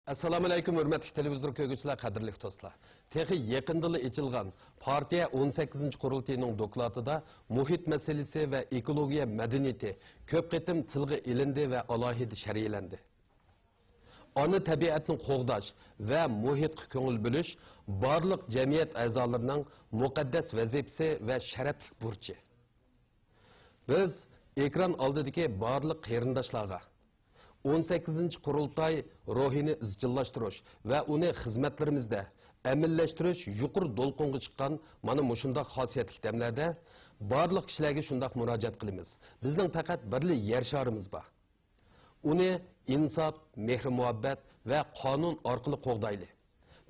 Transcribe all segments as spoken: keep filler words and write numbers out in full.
ئەسسالامۇئەلەيكۇم، ھۆرمەتلىك تېلېۋىزور كۆرگۈچىلەر، قەدىرلىك دوستلار! تېخى يېقىندىلا ئېچىلغان پارتىيە ئون سەككىزىنچى قۇرۇلتىيىنىڭ دوكلاتىدا مۇھىت مەسىلىسى ۋە ئېكولوگىيە مەدەنىيىتى كۆپ قېتىم تىلغا ئېلىندى ۋە ئالاھىدە شەرھلەندى. ئانا تەبىئەتنى قوغداش ۋە مۇھىتقا كۆڭۈل بۆلۈش بارلىق جەمئىيەت ئەزالىرىنىڭ مۇقەددەس ۋەزىپىسى ۋە شەرەپلىك بۇرچى. بىز ئېكران ئالدىدىكى بارلىق قېرىنداشلارغا ئون سەككىزىنچى قۇرۇلتاي روھىنى ئىزچىللاشتۇرۇش ۋە ئۇنى خىزمەتلىرىمىزدە ئەمەلىيلەشتۈرۈش يۇقىرى دولقۇنغا چىققان مانا مۇشۇنداق خاسىيەتلىك دەملەردە بارلىق كىشىلەرگە شۇنداق مۇراجىئەت قىلىمىز. بىزنىڭ پەقەت بىرلا يەر شارىمىز بار. ئۇنى ئىنساپ، مېھرى-مۇھەببەت ۋە قانۇن ئارقىلىق قوغدايلى.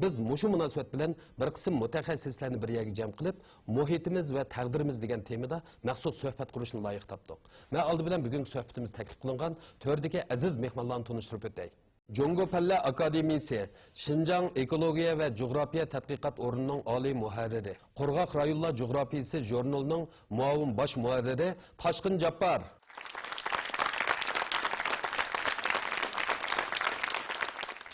بىز مۇشۇ مۇناسىۋەت بىلەن بىر قىسىم مۇتەخەسسىسلەرنى بىر يەرگە جەم قىلىپ، مۇھىتىمىز ۋە تەقدىرىمىز دېگەن تېمىدا مەخسۇس سۆھبەت قۇرۇشنى لايىق تاپتۇق. مەن ئالدى بىلەن بۈگۈنكى سۆھبىتىمىز تەكلىپ قىلىنغان تۆردىكى ئەزىز مېھمانلارنى تونۇشتۇرۇپ ئۆتەي. جۇڭگو پەنلەر ئاكادېمىيىسى شىنجاڭ ئېكولوگىيە ۋە جۇغراپىيە تەتقىقات ئورنىنىڭ ئالىي مۇھەررىرى، قۇرغاق رايونلار جۇغراپىيىسى ژۇرنىلىنىڭ مۇئاۋىن باش مۇھەررىرى تاشقىن جاپپار.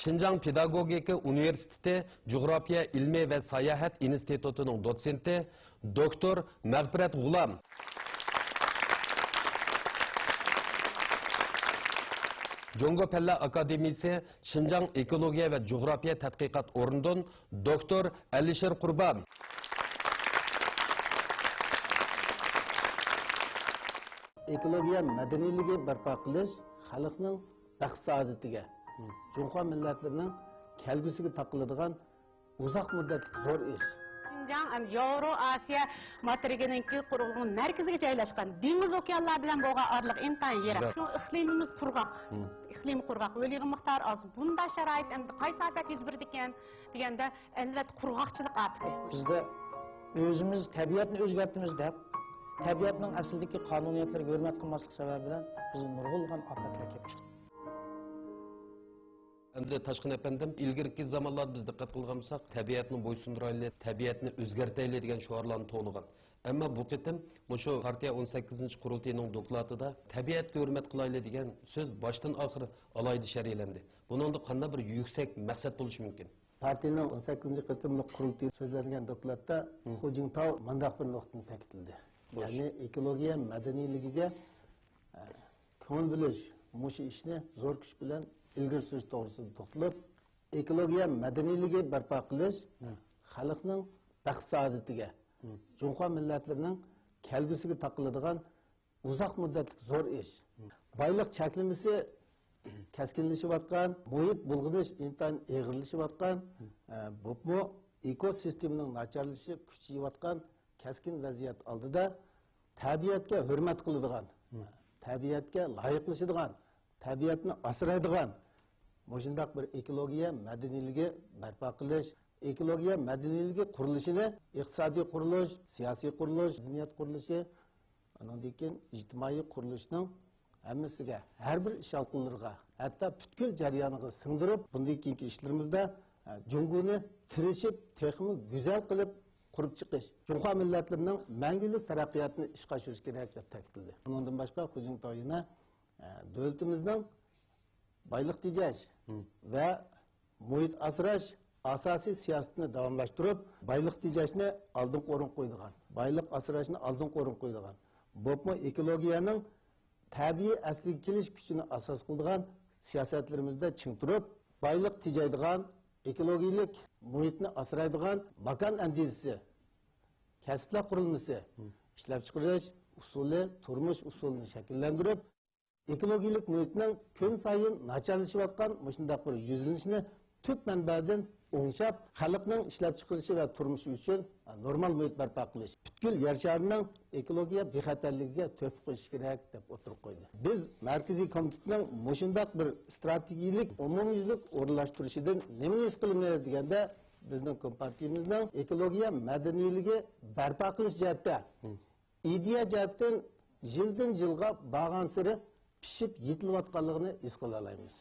شىنجاڭ پېداگوگىكا ئۇنىۋېرسىتېتى جۇغراپىيە ئىلمى ۋە ساياھەت ئىنستىتۇتىنىڭ دوتسېنتى، دوكتور مەغپىرەت غۇلام. جۇڭگو پەنلەر ئاكادېمىيىسى شىنجاڭ ئېكولوگىيە ۋە جۇغراپىيە تەتقىقات ئورنىدىن دوكتور ئەلىشىر قۇربان. ئېكولوگىيە مەدەنىيلىكى بەرپا قىلىش خەلقنىڭ بەخت-سائادىتىگە، جۇڭخۇا مىللەتلىرىنىڭ كەلگۈسىگە تاقىلىدىغان ئۇزاق مۇددەتلىك زور ئىش. شىنجاڭ ھەم ياۋرو ئاسىيا ماتېرىكىنىڭكى قۇرۇلغان مەركىزىگە جايلاشقان، دېڭىز ئوكيانلار بىلەن بولغان ئارىلىق ئىنتايىن يىراق. يىراق. شۇڭا ئىقلىمىمىز قۇرغاق. مم. ئىقلىمى قۇرغاق، ھۆل يېغىن مىقدارى ئاز. بۇنداق شارائىت ئەمدى قايسى ئاپەت يۈز بېرىدىكەن دېگەندە، ئەلۋەتتە قۇرغاقچىلىق ئاپىتى. بىزدە ئۆزىمىز تەبىئەتنى ئۆزگەرتىمىز دەپ، تەبىئەتنىڭ ئەسلىدىكى قانۇنىيەتلىرىگە ھۆرمەت قىلماسلىق سەۋەبى بىلەن بىز نۇرغۇنلىغان ئاپەتلەر كەپ چىقتى. ئەمدى تاشقىن ئەپەندىم، ئىلگىرىكى زامانلاردا بىز دىققەت قىلغان بولساق، تەبىئەتنى بويسۇندۇرايلى، تەبىئەتنى ئۆزگەرتەيلى دېگەن شوئارلارنى توۋلىغان. ئەمما بۇ قېتىم مۇشۇ پارتىيە ئون سەككىزىنچى قۇرۇلتىيىنىڭ دوكلاتىدا تەبىئەتكە ھۆرمەت قىلايلى دېگەن سۆز باشتىن ئاخىر ئالاھىدە شەرھلەندى. بۇنىڭدا قانداق بىر يۈكسەك مەقسەت بولۇشى مۇمكىن؟ پارتىيىنىڭ ئون سەككىزىنچى قېتىملىق قۇرۇلتىيى سۆزلەنگەن دوكلاتتا خۇ جىڭتاۋ مۇنداق بىر نۇقتىنى تەكىتلىدى. خوش. يەنى ئېكولوگىيە مەدەنىيلىكىگە، ئە، كۆڭۈل بۆلۈش، مۇشۇ ئىشنى زور كۈچ بىلەن ئىلگىرى سۈرۈش توغرىسىدا توختىلىپ، ئېكولوگىيە مەدەنىيلىكى بەرپا قىلىش خەلقنىڭ بەخت-سائادىتىگە، جۇڭخۇا مىللەتلىرىنىڭ كەلگۈسىگە تاقىلىدىغان ئۇزاق مۇددەتلىك زور ئىش. بايلىق چەكلىمىسى كەسكىنلىشىۋاتقان، مۇھىت بۇلغىنىش ئىنتايىن ئېغىرلىشىۋاتقان، ئە، بولۇپمۇ ئېكوسىستېمىنىڭ ناچارلىشىشى كۈچىيىۋاتقان كەسكىن ۋەزىيەت ئالدىدا تەبىئەتكە ھۆرمەت قىلىدىغان، تەبىئەتكە لايىقلىشىدىغان، تەبىئەتنى ئاسرايدىغان مۇشۇنداق بىر ئېكولوگىيە مەدەنىيلىكى بەرپا قىلىش، ئېكولوگىيە مەدەنىيلىكى قۇرۇلۇشىنى ئىقتىسادىي قۇرۇلۇش، سىياسىي قۇرۇلۇش، مەدەنىيەت قۇرۇلۇشى، ئانىڭدىن كېيىن ئىجتىمائىي قۇرۇلۇشنىڭ ھەممىسىگە، ھەر بىر ئىش ھالقىلىرىغا، ھەتتا پۈتكۈل جەريانىغا سىڭدۈرۈپ، بۇندىن كېيىنكى ئىشلىرىمىزدا، ئە، جۇڭگونى تىرىشىپ، تېخىمۇ گۈزەل قىلىپ قۇرۇپ چىقىش، جۇڭخۇا مىللەتلىرىنىڭ مەڭگۈلۈك تەرەققىياتىنى ئىشقا ئاشۇرۇش كېرەك، دەپ تەكىتلىدى. ئۇنىڭدىن باشقا، خۇ جىنتاۋ يەنە، ئە، دۆلىتىمىزنىڭ بايلىق تېجەش ۋە مۇھىت ئاسراش ئاساسىي سىياسىتىنى داۋاملاشتۇرۇپ، بايلىق تېجەشنى ئالدىنقى ئورۇنغا قويىدىغان، بايلىق ئاسراشنى ئالدىنقى ئورۇنغا قويىدىغان، بولۇپمۇ ئېكولوگىيەنىڭ تەبىئىي ئەسلىگە كېلىش كۈچىنى ئاساس قىلىدىغان سىياسەتلىرىمىزدە چىڭ تۇرۇپ، بايلىق تېجەيدىغان، ئېكولوگىيەلىك مۇھىتنى ئاسرايدىغان ماكان ئەندىزىسى، كەسىپلەر قۇرۇلمىسى، ئىشلەپچىقىرىش ئۇسۇلى، تۇرمۇش ئۇسۇلىنى شەكىللەندۈرۈپ، ئېكولوگىيەلىك مۇھىتنىڭ كۈنسايىن ناچارلىشىۋاتقان مۇشۇنداق بىر يۈزلىنىشىنى تۈپ مەنبەدىن ئوڭشاپ، خەلقنىڭ ئىشلەپچىقىرىشى ۋە تۇرمۇشى ئۈچۈن نورمال مۇھىت بەرپا قىلىش، پۈتكۈل يەر شارىنىڭ ئېكولوگىيە بىخەتەرلىكىگە تۆھپە قوشۇش كېرەك، دەپ ئوتتۇرىغا قويدى. بىز مەركىزىي كومىتېتنىڭ مۇشۇنداق بىر ئىستراتېگىيىلىك ئومۇميۈزلۈك ئورۇنلاشتۇرۇشىدىن نېمىنى ھېس قىلىمىز دېگەندە، بىزنىڭ كومپارتىيىمىزنىڭ ئېكولوگىيە مەدەنىيلىكى بەرپا قىلىش جەھەتتە ئىدىيە جەھەتتىن يىلدىن يىلغا بارغانسېرى پىشىپ يېتىلىۋاتقانلىقىنى ھېس قىلالايمىز.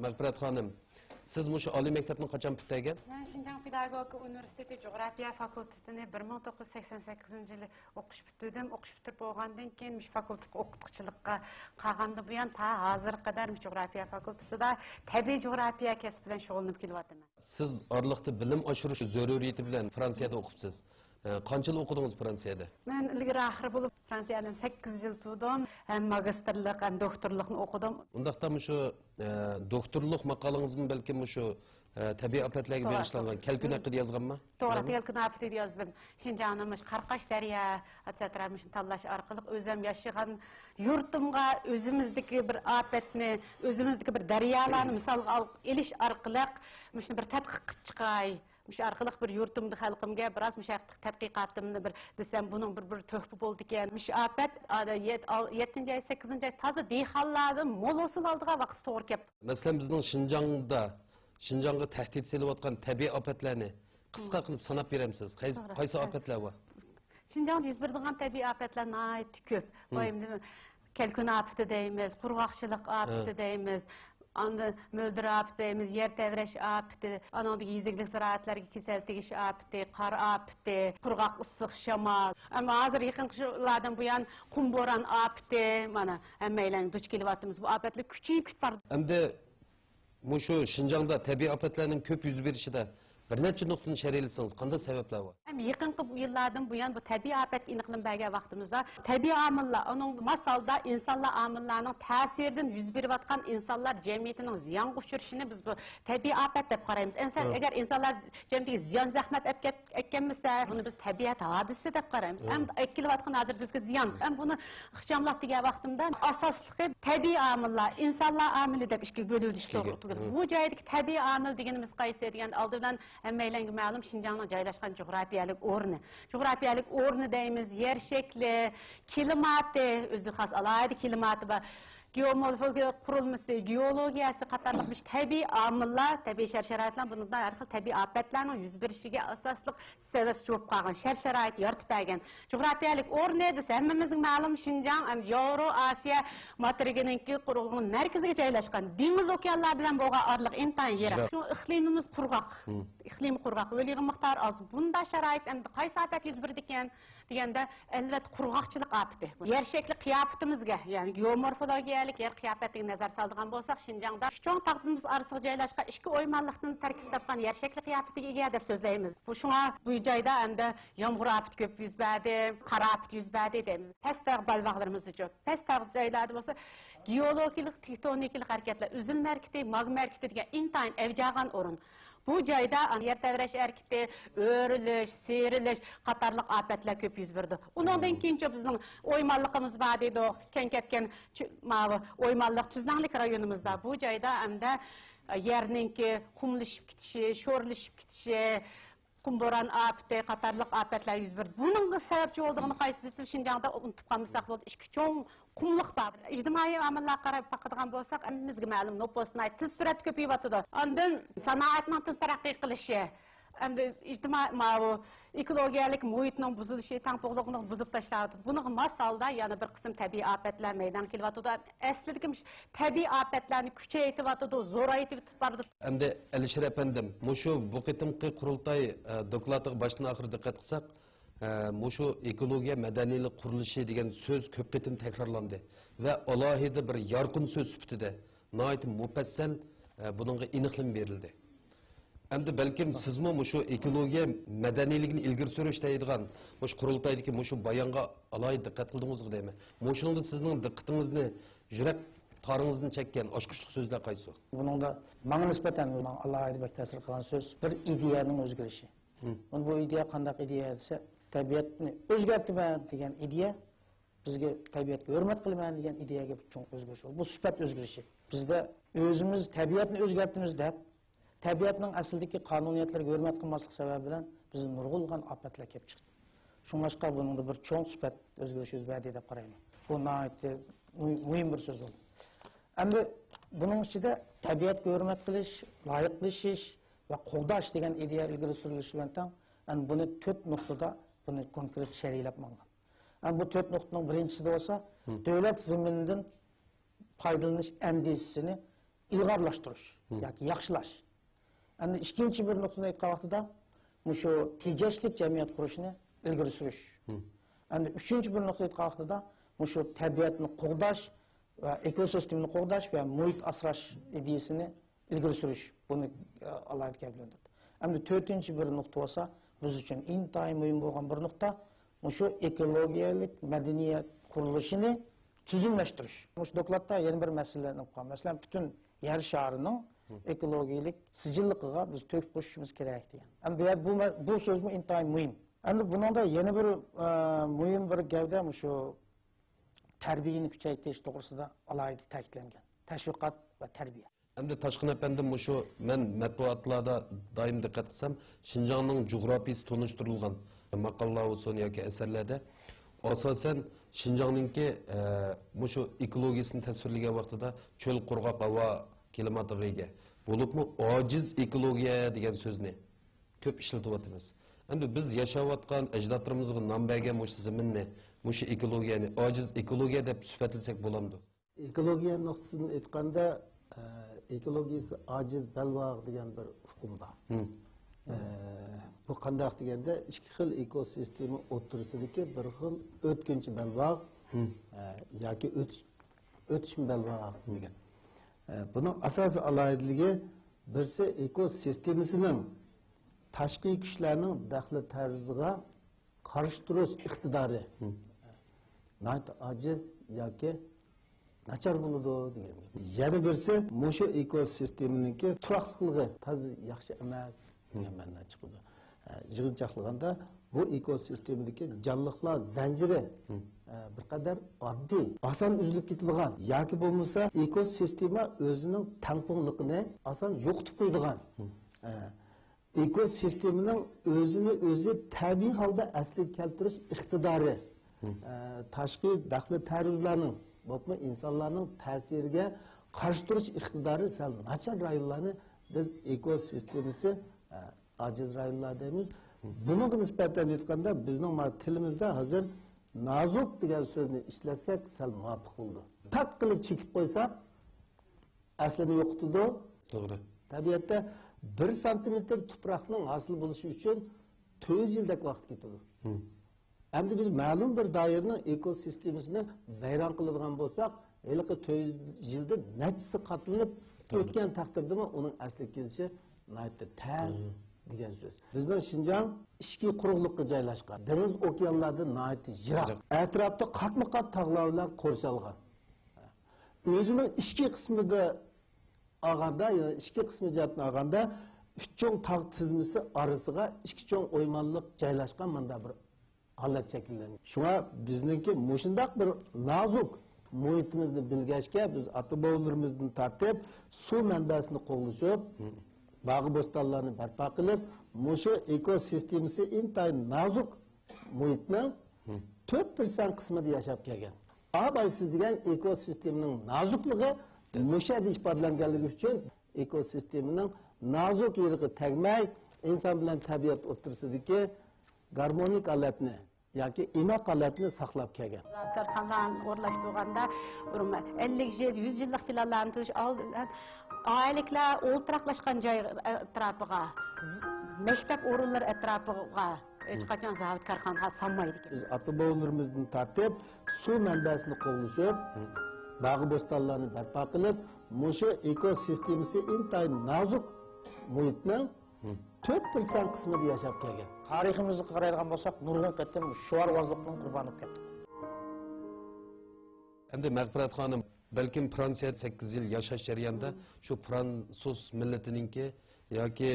مەغپىرەت خانىم، سىز مۇشۇ ئالىي مەكتەپنى قاچان پۈتتۈرگەن؟ مەن شىنجاڭ پېداگوگىكا ئۇنىۋېرسىتېتى جۇغراپىيە فاكۇلتېتىنى بىر مىڭ توققۇز يۈز سەكسەن سەككىزىنچى يىلى ئوقۇش پۈتتۈردۈم. ئوقۇش پۈتتۈرۈپ بولغاندىن كېيىن مۇشۇ فاكۇلتېتقا ئوقۇتقۇچىلىققا قالغاندىن بۇيان تا ھازىرغا قەدەر مۇشۇ جۇغراپىيە فاكۇلتېتىدا تەبىئىي جۇغراپىيە كەسپى بىلەن شۇغۇللىنىپ كېلىۋاتىمەن. سىز ئارىلىقتا بىلىم ئاشۇرۇش زۆرۈرىيىتى بىلەن فرانسىيەدە ئوقۇپسىز. ئە، قانچە يىل ئوقۇدىڭىز فرانسىيەدە؟ مەن ئىلگىرى ئاخىرى بولۇپ فرانسىيەدىن سەككىز يىل تۇردۇم. ھەم ماگىستىرلىق، ھەم دوكتورلۇقنى ئوقۇدۇم. ئۇنداقتا مۇشۇ، ئە، دوكتورلۇق ماقالىڭىزمۇ بەلكىم مۇشۇ، ئە، تەبىئىي ئاپەتلەرگە بېغىشلانغان، كەلكۈن ھەققىدە يازغانما؟ توغرا، كەلكۈن ئاپىتى دەپ يازدىم. شىنجاڭنىڭ مۇشۇ قاراقاش دەريا، ئەتسترا مۇشۇنى تاللاش ئارقىلىق ئۆزۈم ياشىغان يۇرتۇمغا ئۆزىمىزدىكى بىر ئاپەتنى، ئۆزىمىزدىكى بىر دەريالارنى مىسالغا ئېلىش ئارقىلىق مۇشۇنى بىر تەتقىق قىلىپ چىقاي. مۇشۇ ئارقىلىق بىر يۇرتۇمدا خەلقىمگە بىراز مۇشۇ ھەقتە تەتقىقاتىمنى بىر دېسەم، بۇنىڭ بىر، بىر تۆھپە بولىدىكەن. مۇشۇ ئاپەت، ئا، يەت-، ئال-، يەتتىنچى ئاي، سەككىزىنچى ئاي تازا دېھقانلاردىن مول ھوسۇل ئالىدىغان ۋاقىت توغرا كەپتۇ. مەسىلەن، بىزنىڭ شىنجاڭدا، شىنجاڭغا تەھدىت سېلىۋاتقان تەبىئىي ئاپەتلەرنى قىسقا قىلىپ ساناپ بېرەمسىز؟ قايسى، قايسى ئاپەتلەر بار؟ شىنجاڭدا يۈز بېرىدىغان تەبىئىي ئاپەتلەر ناھايىتى كۆپ. بۇ ئەمدى كەلكۈن ئاپىتى دەيمىز، قۇرغاقچىلىق ئاپىتى دەيمىز، ئاندىن مۆلدۈر ئاپىتى دەيمىز، يەر تەۋرەش ئاپىتى، ئانىڭدىن كېيىن يېزا ئىگىلىك زىرائەتلەرگە كېسەل تېگىش ئاپىتى، قار ئاپىتى، قۇرغاق ئىسسىق شامال. ئەمما ھازىر يېقىنقى يىللاردىن بۇيان قۇم بوران ئاپىتى، مانا، ھەممەيلەن دۇچ كېلىۋاتىمىز. بۇ ئاپەتلەر كۈچىيىپ كېتىپ بارىدۇ. ئەمدى مۇشۇ شىنجاڭدا تەبىئىي ئاپەتلەرنىڭ كۆپ يۈز بېرىشىدە بىر نەچچە نۇقتىنى شەرھلىسىڭىز، قانداق سەۋەبلەر بار؟ ھەم يېقىنقى يىللاردىن بۇيان بۇ تەبىئىي ئاپەتكە ئېنىقلىما بەرگەن ۋاقتىمىزدا، تەبىئىي ئامىللار، ئۇنىڭ ماس ھالدا ئىنسانلار ئامىللارنىڭ تەسىرىدىن يۈز بېرىۋاتقان ئىنسانلار جەمئىيىتىنىڭ زىيانغا ئۇچرىشىنى بىز بۇ تەبىئىي ئاپەت دەپ قارايمىز. ئەنسەن، ئەگەر ئىنسانلار جەمئىيىتىگە زىيان زەخمەت ئەپ كەت-، ئەتكەنمىسە، بۇنى بىز تەبىئەت ھادىسىسى دەپ قارايمىز. ئەمدى ئەكېلىۋاتقان ھازىر بىزگە زىيان. ئەمدى بۇنى ئىخچاملىق دېگەن ۋاقتىمدا ئاساسلىقى تەبىئىي ئامىللار، ئىنسانلار ئامىلى دەپ ئىككىگە بۆلۈۋېلىشكە توغرا كېلىدۇ. بۇ جايدىكى تەبىئىي ئامىل دېگىنىمىز قايسى دېگەندە، ئالدى بىلەن ھەممەيلەنگە مەلۇم شىنجاڭنىڭ جايلاشقان جۇغراپىيەلىك ئورنى. جۇغراپىيەلىك ئورنى دەيمىز، يەر شەكلى، كىلىماتى، ئۆزى خاس ئالاھىدە كىلىماتى بار. گېئومورفولوگىيە قۇرۇلمىسى، گېئولوگىيەسى قاتارلىق مۇشۇ تەبىئىي ئامىللار، تەبىئىي شەرت-شارائىتلار بۇنىڭدا ھەر خىل تەبىئىي ئاپەتلەرنىڭ يۈز بېرىشىگە ئاساسلىق سەۋەبچى بولۇپ قالغان، شەرت-شارائىت يارىتىپ بەرگەن. جۇغراپىيەلىك ئورنى دېسە، ھەممىمىزگە مەلۇم، شىنجاڭ ھەم ياۋرو ئاسىيا ماتېرىكىنىڭكى قۇرۇلغان مەركىزىگە جايلاشقان. دېڭىز، ئوكيانلار بىلەن بولغان ئارىلىق ئىنتايىن يىراق. شۇڭا ئىقلىمىمىز قۇرغاق. ئىقلىمى قۇرغاق، ھۆل يېغىن مىقدارى ئاز. بۇنداق شارائىت ئەمدى قايسى ئاپەت يۈز بېرىدىكەن دېگەندە، ئەلۋەتتە، قۇرغاقچىلىق ئاپىتى. يەر شەكلى قىياپىتىمىزگە، يەنى گېئومورفولوگىيەلىك يەر قىياپەتىگە نەزەر سالىدىغان بولساق، شىنجاڭدا ئۈچ چوڭ تاغ دېڭىز ئارىسىغا جايلاشقان ئىككى ئويمانلىقتىن تەركىب تاپقان يەر شەكلى قىياپىتىگە ئىگە دەپ سۆزلەيمىز. بۇ شۇڭا بۇ جايدا ئەمدى يامغۇر ئاپىتى كۆپ يۈز بەردى، قار ئاپىتى يۈز بەردى دەيمىز. پەس تاغ بەلباغلىرىمىزدا چوڭ. پەس تاغ جايلاردا بولسا گېئولوگىيەلىك، تېكتونىكىلىق ھەرىكەتلەر، ئۈزۈل ھەرىكىتى، ماگما ھەرىكىتى دېگەن ئىنتايىن ئەۋج ئالغان ئورۇن. بۇ جايدا يەر تەۋرەش ھەرىكىتى، ئۆرۈلۈش، سىيرىلىش قاتارلىق ئاپەتلەر كۆپ يۈز بېرىدۇ. ئۇنىڭدىن كېيىنچە بىزنىڭ ئويمانلىقىمىز بار دېدۇق، كەڭ كەتكەن چۆ-، ماۋۇ ئويمانلىق تۈزلەڭلىك رايونىمىزدا. بۇ جايدا ئەمدى يەرنىڭكى قۇملىشىپ كېتىشى، شورلىشىپ كېتىشى، قۇم بوران ئاپىتى قاتارلىق ئاپەتلەر يۈز بېرىدۇ. بۇنىڭغا سەۋەبچى بولىدىغىنى قايسى دېسە، شىنجاڭدا ئۇنتۇپ قالمىساق بولىدۇ، ئىككى چوڭ قۇملۇق بار. ئىجتىمائىي ئامىللارغا قاراپ باقىدىغان بولساق، ھەممىمىزگە مەلۇم، نوپۇس ناھايىتى تېز سۈرئەتتە كۆپىيىۋاتىدۇ. ئاندىن سانائەتنىڭ تېز تەرەققىي قىلىشى، ئەمدى ئىجتىمائىي، ماۋۇ ئېكولوگىيەلىك مۇھىتنىڭ بۇزۇلۇشى، تەڭپۇڭلۇقنى بۇزۇپ تاشلاۋاتىدۇ. بۇنىڭغا ماس ھالدا يەنە بىر قىسىم تەبىئىي ئاپەتلەر مەيدانغا كېلىۋاتىدۇ. ئەسلىدىكى مۇشۇ تەبىئىي ئاپەتلەرنى كۈچەيتىۋاتىدۇ، زورايتىۋېتىپ بارىدۇ. ئەمدى ئەلىشىر ئەپەندىم، مۇشۇ بۇ قېتىمقى قۇرۇلتاي، ئە، دوكلاتىغا باشتىن ئاخىر دىققەت قىلساق، ئە، مۇشۇ ئېكولوگىيە مەدەنىيلىك قۇرۇلۇشى دېگەن سۆز كۆپ قېتىم تەكرارلاندى ۋە ئالاھىدە بىر يارقىن سۆز سۈپىتىدە ناھايىتى مۇپەسسەل، ئە، بۇنىڭغا ئېنىقلىما بېرىلدى. ئەمدى بەلكىم سىزمۇ مۇشۇ ئېكولوگىيە مەدەنىيلىكىنى ئىلگىرى سۈرۈش دەيدىغان مۇشۇ قۇرۇلتايدىكى مۇشۇ بايانغا ئالاھىدە دىققەت قىلدىڭىزغۇ دەيمەن. مۇشۇنىڭدا سىزنىڭ دىققىتىڭىزنى، يۈرەك تارىڭىزنى چەككەن ئاچقۇچلۇق سۆزلەر قايسى؟ بۇنىڭدا ماڭا نىسبەتەن ماڭا ئالاھىدە بەك تەسىر قىلغان سۆز بىر ئىدىيەنىڭ ئۆزگىرىشى. بۇ ئىدىيە قانداق ئىدىيە دېسە، تەبىئەتنى ئۆزگەرتىمەن دېگەن ئىدىيە، بىزگە تەبىئەتكە ھۆرمەت قىلىمەن دېگەن ئىدىيەگە چوڭ ئۆزگىرىش بولدى. بۇ سۈپەت ئۆزگىرىشى. بىزدە ئۆزىمىز تەبىئەتنى ئۆزگەرتىمىز دەپ، تەبىئەتنىڭ ئەسلىدىكى قانۇنىيەتلىرىگە ھۆرمەت قىلماسلىق سەۋەبى بىلەن بىزدە نۇرغۇنلىغان ئاپەتلەر كېلىپ چىقتى. شۇڭلاشقا بۇنىڭدا بىر چوڭ سۈپەت ئۆزگىرىش يۈز بەردى دەپ قارايمەن. بۇ ناھايىتى مۇ-، مۇھىم بىر سۆز بولدى. ئەمدى بۇنىڭ ئىچىدە تەبىئەتكە ھۆرمەت قىلىش، لايىقلىشىش ۋە قوغداش دېگەن ئىدىيە ئىلگىرى سۈرۈلۈشى بىلەن تەڭ، ئەمدى بۇنى تۆت نۇقتىدا بۇنى كونكرېت شەرھلەپ ماڭغان. ئەمدى بۇ تۆت نۇقتىنىڭ بىرىنچىسىدە بولسا، دۆلەت زېمىنىدىن پايدىلىنىش ئەندىزىسىنى ئىلغارلاشتۇرۇش ياكى ياخشىلاش. ئەمدى ئىككىنچى بىر نۇقتىنى ئېيتقان ۋاقتىدا، مۇشۇ تېجەشلىك جەمئىيەت قۇرۇشنى ئىلگىرى سۈرۈش. ھىم. ئەمدى ئۈچىنچى بىر نۇقتا ئېيتقان ۋاقتىدا، مۇشۇ تەبىئەتنى قوغداش ۋە ئېكوسىستېمىنى قوغداش ۋە مۇھىت ئاسراش ئىدىيىسىنى ئىلگىرى سۈرۈش، بۇنى، ئە، ئالاھىدە گەۋدىلەندۈردى. ئەمدى تۆتىنچى بىر نۇقتا بولسا، بىز ئۈچۈن ئىنتايىن مۇھىم بولغان بىر نۇقتا، مۇشۇ ئېكولوگىيەلىك مەدەنىيەت قۇرۇلۇشىنى تۈزۈملەشتۈرۈش. مۇشۇ دوكلاتتا يەنە بىر مەسىلە ئېلىپ قالغان. مەسىلەن، پۈتۈن يەر شارىنىڭ ھىم. ئېكولوگىيەلىك سىجىللىقىغا بىز تۆھپە قوشۇشىمىز كېرەك دېگەن. ئەمدى بۇ، بۇ سۆزمۇ ئىنتايىن مۇھىم. ئەمدى بۇنىڭدا يەنە بىر، ئە، مۇھىم بىر گەۋدە مۇشۇ تەربىيەنى كۈچەيتىش توغرىسىدا ئالاھىدە تەكىتلەنگەن. تەشۋىقات ۋە تەربىيە. ئەمدى تاشقىن ئەپەندىم، مۇشۇ مەن مەتبۇئاتلاردا دائىم دىققەت قىلسام، شىنجاڭنىڭ جۇغراپىيىسى تونۇشتۇرۇلغان ماقالىلەر بولسۇن ياكى ئەسەرلەردە، ئاساسەن شىنجاڭنىڭكى، ئە، مۇشۇ ئېكولوگىيىسىنى تەسۋىرلىگەن ۋاقتىدا چۆل قۇرغاق ھاۋا كىلىماتىغا ئىگە، بولۇپمۇ ئاجىز ئېكولوگىيە دېگەن سۆزنى كۆپ ئىشلىتىۋاتىمىز. ئەمدى بىز ياشاۋاتقان ئەجدادلىرىمىزغا نام بەرگەن مۇشۇ زېمىننى، مۇشۇ ئېكولوگىيەنى ئاجىز ئېكولوگىيە دەپ سۈپەتلىسەك بولامدۇ؟ ئېكولوگىيە نۇقتىسىدىن ئېيتقاندا، ئە، ئېكولوگىيىسى ئاجىز بەلباغ دېگەن بىر ئۇقۇم بار. ھىم. ئە، بۇ قانداق دېگەندە، ئىككى خىل ئېكوسىستېما ئوتتۇرىسىدىكى بىر خىل ئۆتكۈنچى بەلباغ، ھىم. ئە، ياكى ئۆتۈش-، ئۆتۈشمە بەلباغ دېگەن. ئە، بۇنىڭ ئاساسىي ئالاھىدىلىكى، بىرسى ئېكوسىستېمىسىنىڭ تاشقى كۈچلەرنىڭ دەخلى تەرۇزىغا قارشى تۇرۇش ئىقتىدارى ھىم. ناھايىتى ئاجىز ياكى ناچار بولىدۇ دېگەن گەپ. يەنە بىرسى، مۇشۇ ئېكوسىستېمىنىڭكى تۇراقلىقلىقى تازا ياخشى ئەمەس دېگەن مەنىدىن چىقىدۇ. ئە، يىغىنچاقلىغاندا، بۇ ئېكوسىستېمىدىكى جانلىقلار زەنجىرى، ھىم. ئە، بىر قەدەر ئاددىي، ئاسان ئۈزۈلۈپ كېتىدىغان ياكى بولمىسا ئېكوسىستېما ئۆزىنىڭ تەڭپۇڭلۇقىنى ئاسان يوقىتىپ قويىدىغان، ھىم. ئە، ئېكوسىستېمىنىڭ ئۆزىنى ئۆزى تەبىئىي ھالدا ئەسلىگە كەلتۈرۈش ئىقتىدارى، ھىم. ئە، تاشقى دەخلى تەرۇزلارنىڭ، بولۇپمۇ ئىنسانلارنىڭ تەسىرىگە قارشى تۇرۇش ئىقتىدارى سەل ناچار رايونلارنى بىز ئېكوسىستېمىسى، ئە، ئاجىز رايونلار دەيمىز. ھىم. بۇنىڭغا نىسبەتەن ئېيتقاندا، بىزنىڭ مانا تىلىمىزدا ھازىر نازۇك دېگەن سۆزنى ئىشلەتسەك سەل مۇۋاپىق بولىدۇ. تاق قىلىپ چېكىپ قويساق، ئەسلىنى يوقىتىدۇ. توغرا. تەبىئەتتە بىر سانتىمېتىر تۇپراقنىڭ ھاسىل بولۇشى ئۈچۈن تۆت يۈز يىلدەك ۋاقىت كېتىدۇ. ھىم. ئەمدى بىز مەلۇم بىر دائىرىنىڭ ئېكوسىستېمىسىنى ۋەيران قىلىدىغان بولساق، ھېلىقى تۆت يۈز يىلدا نەچچىسى قاتلىنىپ توغرا. ئۆتكەن تەقدىردىمۇ ئۇنىڭ ئەسلىگە كېلىشى ناھايىتى تەس توغرا. دېگەن سۆز. بىزنىڭ شىنجاڭ ئىچكى قۇرۇقلۇققا جايلاشقان، دېڭىز ئوكيانلاردىن ناھايىتى يىراق. يىراق. ئەتراپتا قاتمۇ قات تاغلار بىلەن قورشالغان. ئۆزىنىڭ ئىچكى قىسمىدا ئالغاندا، يەنى ئىچكى قىسمى جەھەتتىن ئالغاندا، ئۈچ چوڭ تاغ تىزمىسى ئارىسىغا ئىككى چوڭ ئويمانلىق جايلاشقان مۇنداق بىر ھالەت شەكىللەنگەن. شۇڭا بىزنىڭكى مۇشۇنداق بىر نازۇك مۇھىتىمىزنى بىلگەچكە، بىز ئاتا-بوۋىلىرىمىزدىن تارتىپ سۇ مەنبەسىنى قوغلىشىپ، باغ-بوستانلارنى بەرپا قىلىپ، مۇشۇ ئېكوسىستېمىسى ئىنتايىن نازۇك مۇھىتنىڭ تۆت پىرسەنت قىسمىدا ياشاپ كەلگەن. ئابايسىز دېگەن ئېكوسىستېمىنىڭ نازۇكلۇقى مۇشۇ يەردە ئىپادىلەنگەنلىكى ئۈچۈن ئېكوسىستېمىنىڭ نازۇك يېرىگە تەگمەي، ئىنسان بىلەن تەبىئەت ئوتتۇرىسىدىكى گارمونىك ھالەتنى ياكى ئىناق ھالەتنى ساقلاپ كەلگەن. كارخانىلارنى ئورۇنلاشتۇرغاندا بىر ئەللىك يىل، يۈز يىللىق پىلانلارنى تۈزۈش ئالدى بىلەن ئائىلىلىكلەر ئولتۇراقلاشقان جاي ئەتراپىغا، مەكتەپ ئورۇنلىرى ئەتراپىغا ھېچقاچان زاۋۇت كارخانىلار سالمايدىكەن. بىز ئاتا-بوۋىلىرىمىزدىن تارتىپ سۇ مەنبەسىنى قوغلىشىپ، باغ-بوستانلارنى بەرپا قىلىپ، مۇشۇ ئېكوسىستېمىسى ئىنتايىن نازۇك مۇھىتنىڭ تۆت پىرسەنت قىسمىدا ياشاپ كەلگەن. تارىخىمىزغا قارايدىغان بولساق، نۇرغۇن قېتىم شوئارۋازلىقنىڭ قۇربانى بولۇپ كەتتۇق. ئەمدى مەغپىرەت خانىم، بەلكىم فرانسىيەدە سەككىز يىل ياشاش جەريانىدا شۇ فرانسۇز مىللىتىنىڭكى ياكى،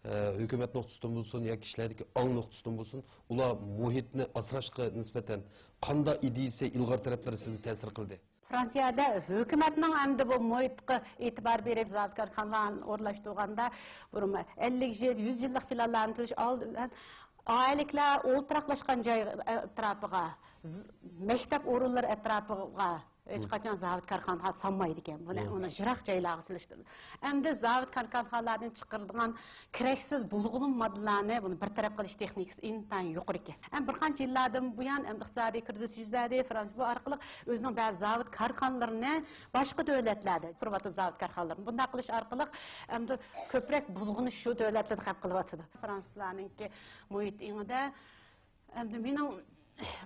ئە، ھۆكۈمەت نۇقتىسىدىن بولسۇن ياكى كىشىلەردىكى ئاڭ نۇقتىسىدىن بولسۇن، ئۇلار مۇھىتنى ئاسراشقا نىسبەتەن قانداق ئىدىيىسى، ئىلغار تەرەپلىرى سىزگە تەسىر قىلدى؟ فرانسىيەدە ھۆكۈمەتنىڭ ئەمدى بۇ مۇھىتقا ئېتىبار بېرىپ، زاۋۇت كارخانىلارنى ئورۇنلاشتۇرغاندا، بىر ئەللىك يىل، يۈز يىللىق پىلانلارنى تۈزۈش ئالدى بىلەن ئائىلىلىكلەر ئولتۇراقلاشقان جاي ئەتراپىغا، مەكتەپ ئورۇنلىرى ئەتراپىغا ھېچقاچان زاۋۇت كارخانىغا سالمايدىكەن. بۇنى، ئۇنى يىراق جايلارغا سېلىشتۇرىدۇ. ئەمدى زاۋۇت كارخانىلاردىن چىقىرىدىغان كېرەكسىز بۇلغىنىم ماددىلارنى بۇنى بىر تەرەپ قىلىش تېخنىكىسى ئىنتايىن يۇقىرىكەن. ئەمدى بىر قانچە يىللاردىن بۇيان ئەمدى ئىقتىسادىي كىرىزىس يۈز بەردى. فرانسىيە بۇ ئارقىلىق ئۆزىنىڭ بەزى زاۋۇت كارخانىلىرىنى باشقا دۆلەتلەردە قۇرۇۋاتىدۇ، زاۋۇت كارخانىلىرىنى. بۇنداق قىلىش ئارقىلىق ئەمدى كۆپرەك بۇلغىنىش شۇ دۆلەتلەردە خەپ قىلىۋاتىدۇ. فرانسۇزلارنىڭكى مۇھىت ئېڭىدە ئەمدى مېنىڭ،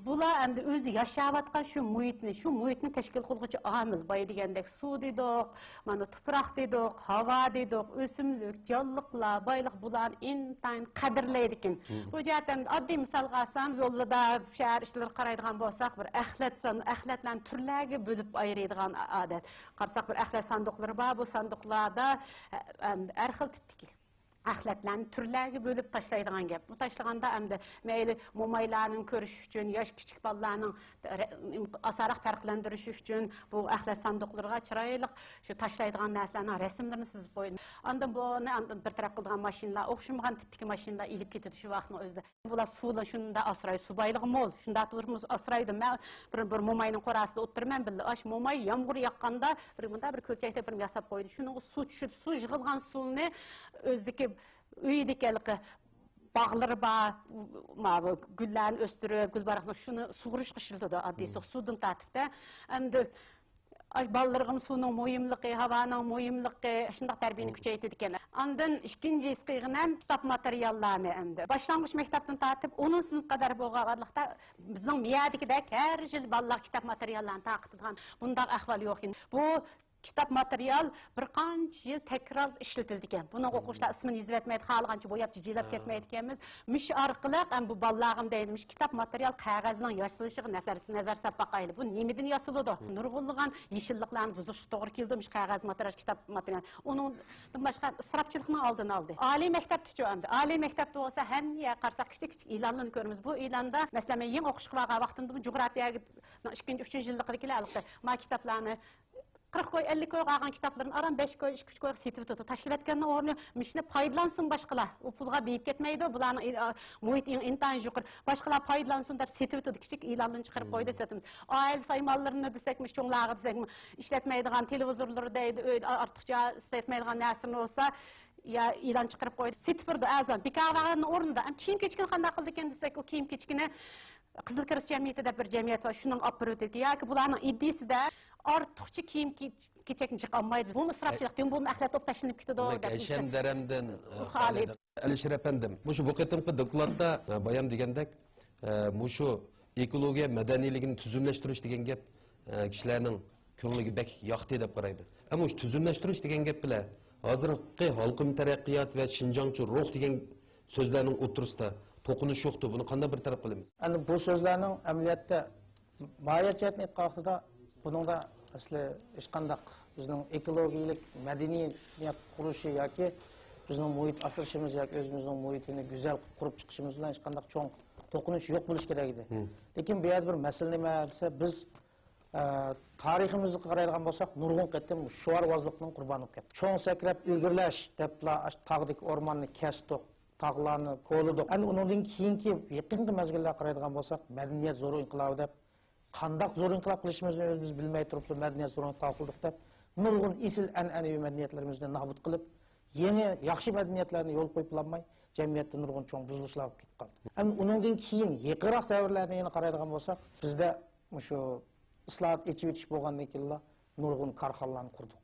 بۇلار ئەمدى ئۆزى ياشاۋاتقان شۇ مۇھىتنى، شۇ مۇھىتنى تەشكىل قىلغۇچى ئامىل، بايا دېگەندەك سۇ دېدۇق، مانا تۇپراق دېدۇق، ھاۋا دېدۇق، ئۆسۈملۈك، جانلىقلار، بايلىق، بۇلارنى ئىنتايىن قەدىرلەيدىكەن. بۇ جەھەتتىن ئاددىي مىسالغا ئالسام، يولدا شەھەر ئىچلىرىگە قارايدىغان بولساق، بىر ئەخلەت سان-، ئەخلەتلەرنى تۈرلەرگە بۆلۈپ ئايرىيدىغان ئادەت. قارىساق، بىر ئەخلەت ساندۇقلىرى بار، بۇ ساندۇقلاردا، ئە، ئە، ھەر خىل تىپتىكى ئەخلەتلەرنى تۈرلەرگە بۆلۈپ تاشلايدىغان گەپ. بۇ تاشلىغاندا ئەمدى مەيلى مومايلارنىڭ كۆرۈشى ئۈچۈن، ياش كىچىك بالىلارنىڭ رە-، ئاسانراق پەرقلەندۈرۈشى ئۈچۈن بۇ ئەخلەت ساندۇقلىرىغا چىرايلىق شۇ تاشلايدىغان نەرسىلەرنىڭ رەسىملىرىنى سىزىپ قويدۇم. ئاندىن بۇنى ئاندىن بىر تەرەپ قىلىدىغان ماشىنىلار، ئوخشىمىغان تىپتىكى ماشىنىلار ئېلىپ كېتىدۇ شۇ ۋاقىتنىڭ ئۆزىدە. بۇلار سۇنى شۇنداق ئاسرايدۇ، سۇ بايلىقى مول، شۇنداق تۇرۇپ ئاسرايدۇ. مەن بىر، بىر موماينىڭ قوراسىدا ئولتۇرىمەن بىللە. ئاش موماي يامغۇر ياغقاندا بىر مۇنداق بىر كۆلچەكتەك بىر ياساپ قويدى. شۇنىڭغا سۇ چۈشۈپ، سۇ يىغىلغان سۇنى ئۆزىدىكى ئۆيىدىكى ھېلىقى باغلىرى بار، ماۋۇ گۈللەرنى ئۆستۈرۈپ، گۈلباراقنى، شۇنى سۇغۇرۇشقا ئىشلىتىدۇ ئاددىيسى سۇدىن تارتىپ-تە. ئەمدى ئاش بالىلىرىغىمۇ سۇنىڭ مۇھىملىقى، ھاۋانىڭ مۇھىملىقى، شۇنداق تەربىيەنى كۈچەيتىدىكەن. ئاندىن ئىككىنچى ھېس قىلغىنىم كىتاب ماتېرىياللارنى ئەمدى. باشلانغۇچ مەكتەپتىن تارتىپ ئونىنچى سىنىپ قەدەر بولغان ئارىلىقتا بىزنىڭ مىيەدىكىدەك ھەر يىل بالىلارغا كىتاب ماتېرىياللارنى تارقىتىدىغان بۇنداق ئەھۋال يوق ئىدى. بۇ كىتاب ماتېرىيال بىر قانچە يىل تەكرار ئىشلىتىلىدىكەن. بۇنىڭغا ئوقۇغۇچىلار ئىسمىنى يېزىۋەتمەيدۇ، خالىغانچە بوياپ جىجىلاپ كەتمەيدىكەنمىز. مۇشۇ ئارقىلىق ئەمدى بۇ بالىلارغىمۇ دەيدۇ، مۇشۇ كىتاب ماتېرىيال قەغەزنىڭ ياسىلىشىغا نەزەر، نەزەر ساپ باقايلى. بۇ نېمىدىن ياسىلىدۇ؟ نۇرغۇنلىغان يېشىللىقلارنى بۇزۇشقا توغرا كېلىدۇ مۇشۇ قەغەز ماتېرىيال، كىتاب ماتېرىيال. ئۇنىڭدىن باشقا ئىسراپچىلىقنىڭ ئالدىنى ئالدى. ئالىي مەكتەپتىچۇ ئەمدى؟ ئالىي مەكتەپتە بولسا ھەممە يەر قارىساق كىچىك كىچىك ئېلانلارنى كۆرىمىز. بۇ ئېلاندا، مەسىلەن، مەن يېڭى ئوقۇشقا بارغان ۋاقتىمدا بۇ جۇغراپىيەگە ئىككىنچى، ئۈچىنچى يىللىقىدىكىلەر ئەلبەتتە ما كىتابلارنى قىرىق كوي، ئەللىك كويغا ئالغان كىتابلىرىنى ئاران بەش كوي، ئىككى، ئۈچ كويغا سېتىۋېتىدۇ. تاشلىۋەتكەننىڭ ئورنى مۇشۇنى پايدىلانسۇن باشقىلار. ئۇ پۇلغا بېيىپ كەتمەيدۇ. بۇلارنىڭ ئى-، ئا، مۇھىتى ئىن-، ئىنتايىن يۇقىرى. باشقىلار پايدىلانسۇن دەپ سېتىۋېتىدۇ. كىچىك ئېلانلىرىنى چىقىرىپ قويدى، سېتىمىز. ئائىلە سايمانلىرىنى دېسەكمۇ، چوڭلارغا دېسەكمۇ، ئىشلەتمەيدىغان تېلېۋىزورلىرى دەيدۇ، ئۆيدە ئارتۇقچە ئىشلەتمەيدىغان نەرسىلىرى بولسا، يا ئېلان چىقىرىپ قويدى. سېتىپ بېرىدۇ ئەرزان. بىكارغا بارغاننىڭ ئورنىدا. ئەمما كىيىم كېچىكىنى قانداق قىلىدىكەن دېسەك، ئۇ كىيىم كېچىكىنى قىزىل كىرىز جەمئىيىتى دەپ بىر جەمئىيەت بار، شۇنىڭغا ئاپىرىۋېتىدىكەن. ياكى بۇلارنىڭ ئىدىيىسىدە ئارتۇقچە كىيىم كېچەكنى جىق ئالمايدۇ. بۇمۇ ئىسراپچىلىق، دېمەك، بۇمۇ ئەخلەت بولۇپ تاشلىنىپ كېتىدۇ دەپ. ھەشەم دەرەمدىن، ئۇ خالىي. ئەلىشىر ئەپەندىم، مۇشۇ بۇ قېتىمقى دوكلاتتا، ئە، بايام دېگەندەك، ئە، مۇشۇ ئېكولوگىيە مەدەنىيلىكىنى تۈزۈملەشتۈرۈش دېگەن گەپ، ئە، كىشىلەرنىڭ كۆڭلىگە بەك ياقتى دەپ قارايدۇ. ئەمما مۇشۇ تۈزۈملەشتۈرۈش دېگەن گەپ بىلەن ھازىرقى ھالقىم تەرەققىيات ۋە شىنجاڭچۇ روھ دېگەن سۆزلەرنىڭ ئوتتۇرىسىدا توقۇنۇش يوقتۇ. بۇنى قانداق بىر تەرەپ قىلىمىز؟ ئەمدى بۇ سۆزلەرنىڭ ئەمەلىيەتتە ماھىيەت جەھەتتىن ئېيتقان ۋاقتىدا بۇنىڭدا ئەسلى ھېچقانداق بىزنىڭ ئېكولوگىيەلىك مەدەنىيەت قۇرۇشى ياكى بىزنىڭ مۇھىت ئاسرىشىمىز ياكى ئۆزىمىزنىڭ مۇھىتىنى گۈزەل قۇرۇپ چىقىشىمىز بىلەن ھېچقانداق چوڭ توقۇنۇش يوق بولۇشى كېرەك ئىدى. لېكىن بۇ يەردە بىر مەسىلە نېمە دېسە، بىز، ئە، تارىخىمىزغا قارايدىغان بولساق، نۇرغۇن قېتىم شوئاروازلىقنىڭ قۇربانى بولۇپ كەتتۇق. چوڭ سەكرەپ ئىلگىرىلەش دەپلا ئاشۇ تاغدىكى ئورماننى كەستۇق، تاغلارنى كولىدۇق. ئەمدى ئۇنىڭدىن كېيىنكى يېقىنقى مەزگىللەرگە قارايدىغان بولساق، مەدەنىيەت زور ئىنقىلابى دەپ، قانداق زور ئىنقىلاب قىلىشىمىزنى ئۆزىمىز بىلمەي تۇرۇپلا مەدەنىيەت زور ئىنقىلاب قىلدۇق دەپ، نۇرغۇن ئېسىل ئەنئەنىۋى مەدەنىيەتلىرىمىزنى نابۇت قىلىپ، يېڭى ياخشى مەدەنىيەتلەرنى يولغا قويۇپ بولالماي، جەمئىيەتتە نۇرغۇن چوڭ بۇزۇلۇشلار بولۇپ كېتىپ قالدى. ئەمدى ئۇنىڭدىن كېيىن يېقىنراق دەۋرلەرنى يەنە قارايدىغان بولساق، بىزدە مۇشۇ ئىسلاھات، ئېچىۋېتىش بولغاندىن كېيىنلا نۇرغۇن كارخانىلارنى قۇردۇق.